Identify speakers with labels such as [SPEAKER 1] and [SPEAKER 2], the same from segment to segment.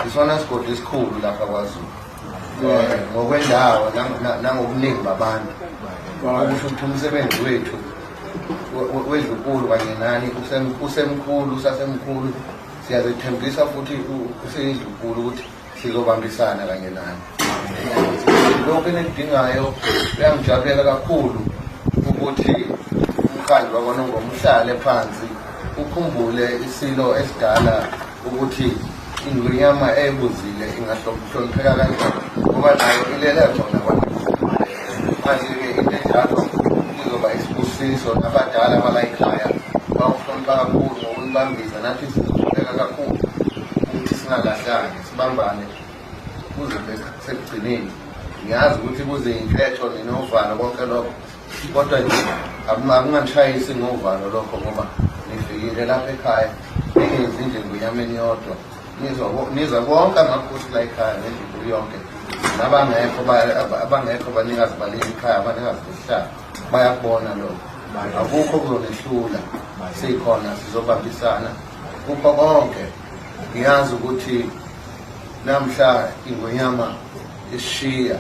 [SPEAKER 1] Isona sigodi esikhulu lapha kwaZulu. Ngokwendawo nangobuningi babantu. Okusho ukuthi umsebenzi wethu wendlunkulu kanye nani usemkhulu usasemkhulu siyazethembisa futhi useyindlunkulu ukuthi sizobambisana kanye nani. Lokhu enikudingayo kuyangijabulela kakhulu ukuthi umkhandlu wakwaNongoma uhlale phansi ukhumbule isilo esidala ukuthi ingonyama ebuzile ingahlonipheka kanjani ngoba nayo ilele khona manje-ke into enjalo izoba isibusiso nabadala balayikhaya bawuhlonipha kakhulu ngokunibambisa nathi sizohluleka kakhulu ukuthi singalahlani sibambane kuze sekugcineni. Ngiyazi ukuthi kuze inketho ninovalo konke lokho kodwa nje akunganishayisi ngovalo lokho ngoba nifikile lapha ekhaya ningenzi nje ngonyameni yodwa nizwa konke amakhosi la ekhaya nendlunkulu yonke nabangekho abangekho abanikazi baleli ikhaya abanikazi besihlalo bayakubona lokho akukho okuzonehlula sikhona sizobambisana kukho konke. Ngiyazi ukuthi namhla ingonyama isishiya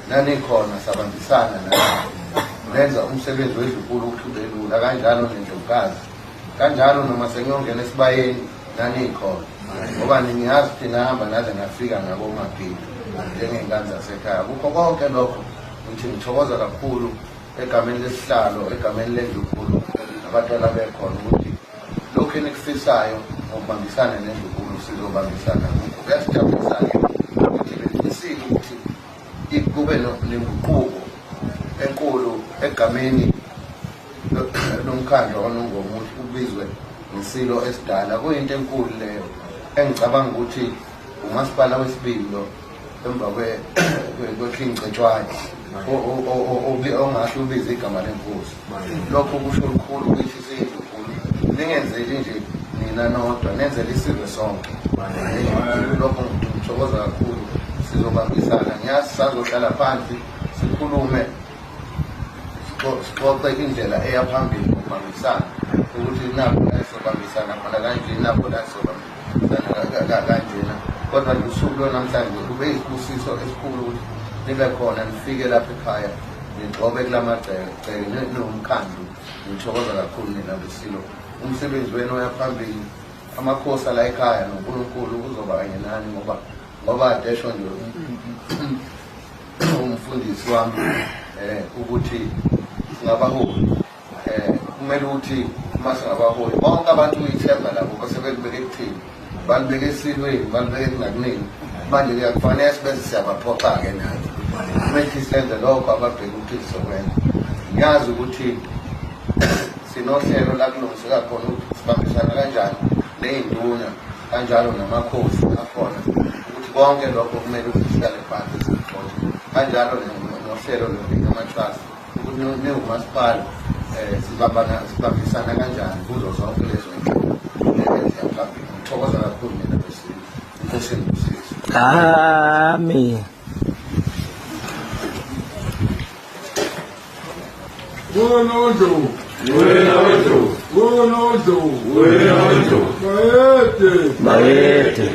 [SPEAKER 1] nanikhona sabambisana nayo nenza umsebenzi wedlukulu ukuthi ube lula kanjalo nendlovukazi kanjalo noma sengiyongena esibayeni nanikhona ngoba ningiyazi ukuthi nahamba naze nafika ngakomaphila njengey'ngane zasekhaya. Kukho konke lokho ngithi ngithokoza kakhulu egameni lesihlalo egameni lendlunkulu nabatwana bekhona ukuthi lokhu enikufisayo ngokubambisana nendlunkulu sizobambisana kukho. Kuyasijabulisa-ke ukuthi befisile ukuthi kube nenguquko enkulu egameni lomkhandlu wakwaNongoma ukuthi ubizwe ngesilo esidala. Kuyinto enkulu leyo engicabanga ukuthi umasipala wesibili lo emva kwe-King Cetshwayo ongahle ubize igama lenkosi. Lokho kusho lukhulu ukuthi siyindlunkulu ningenzeli nje nina nodwa nenzele isizwe sonke. Lokho ngithokoza kakhulu sizobambisana ngiyazi sazohlala phansi sikhulume sixoxe indlela eya phambili ngokubambisana ukuthi nakho la sizobambisana khona kanje nakho la sizobambisana kanjena kodwa nje usuku lwanamhlanje kube yisibusiso esikhulu ukuthi nibe khona nifike lapha ekhaya nigxobe kula magceke niwumkhandlu. Ngithokoza kakhulu nina beSilo umsebenzi wenu oya phambili amakhosi ala ekhaya noNkulunkulu uzoba kanye nani ngoba ngoba kade esho nje umfundisi wami ukuthi singabaholi kumele ukuthi uma singabaholi bonke abantu ithemba labo basebelibeke ekuthini balibeke esilweni balibeke kungakuningi manje kuyakufanele sibenze siyabaphoxa-ke nathi kumele senze lokho ababheke ukuthi sizokwenza. Ngiyazi ukuthi sinohlelo la kulungiseka khona ukuthi sibambisana kanjani ney'nduna kanjalo namakhosi akhona ukuthi konke lokho kumele ukuthi sihlale phansi sikuxoxe kanjalo nohlelo lwama-trust ukuthi niwumasipala sibambana sibambisana kanjani kuzo zonke lezo ndlela eziya phambili. Ngithokoza kakhulu nina beSilo. Inkosi inibusise.
[SPEAKER 2] Amen.
[SPEAKER 3] Wena Ndlovu. Wena Ndlovu. Wena Ndlovu. Bayede.
[SPEAKER 2] Bayede.